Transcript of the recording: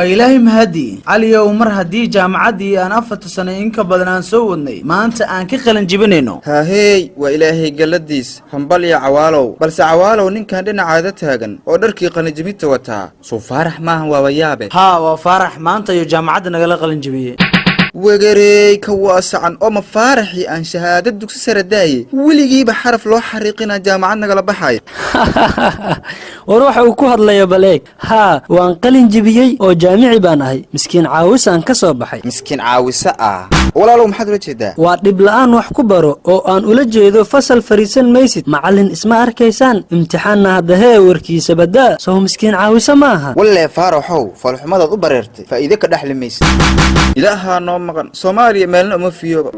Waa Ilaahay mahadi, Caliyow, mar haddii jaamacaddii aan 4-ta sano in ka badan aan soo wadnay maanta aan ka qalin jibinayno. Haaheey, waa Ilaahay galladiis. Hambalya, Cawaalow. Balse Cawaalow, ninkan dhinacaada taagan oo dharkii qalinjibinta wataa suu Faarax maahan? Waaba yaabe. Haa, waa Faarax. Maanta ayuu jaamacadda nagala qalin jibiyey. Wegarey, ka waasacan oo ma Faaraxii aan shahaado dugsi sare daayey, weligiiba xaraf loo xariiqinaa jaamacad nagala baxaya? War waxa uu ku hadlaya bal eeg. Haa, waan qalin jibiyey oo jaamici baan ahay. Miskiin caawisaan ka soo baxay. Miskiin caawise ah? Walaalow, maxaad ula jeedaa? Waa dhib la'aan wax ku baro oo aan ula jeedo fasal fadhiisan maysid, macallin isma arkaysaan, imtixaanna haddahee warkiisa badaa. Sow miskiin caawise ma aha? Wallee Faaraxow, falxumadaad u bareertay faa'iide ka dhexli maysid. Ilaahaa noo maqan, Soomaaliya meelna uma fiyooba.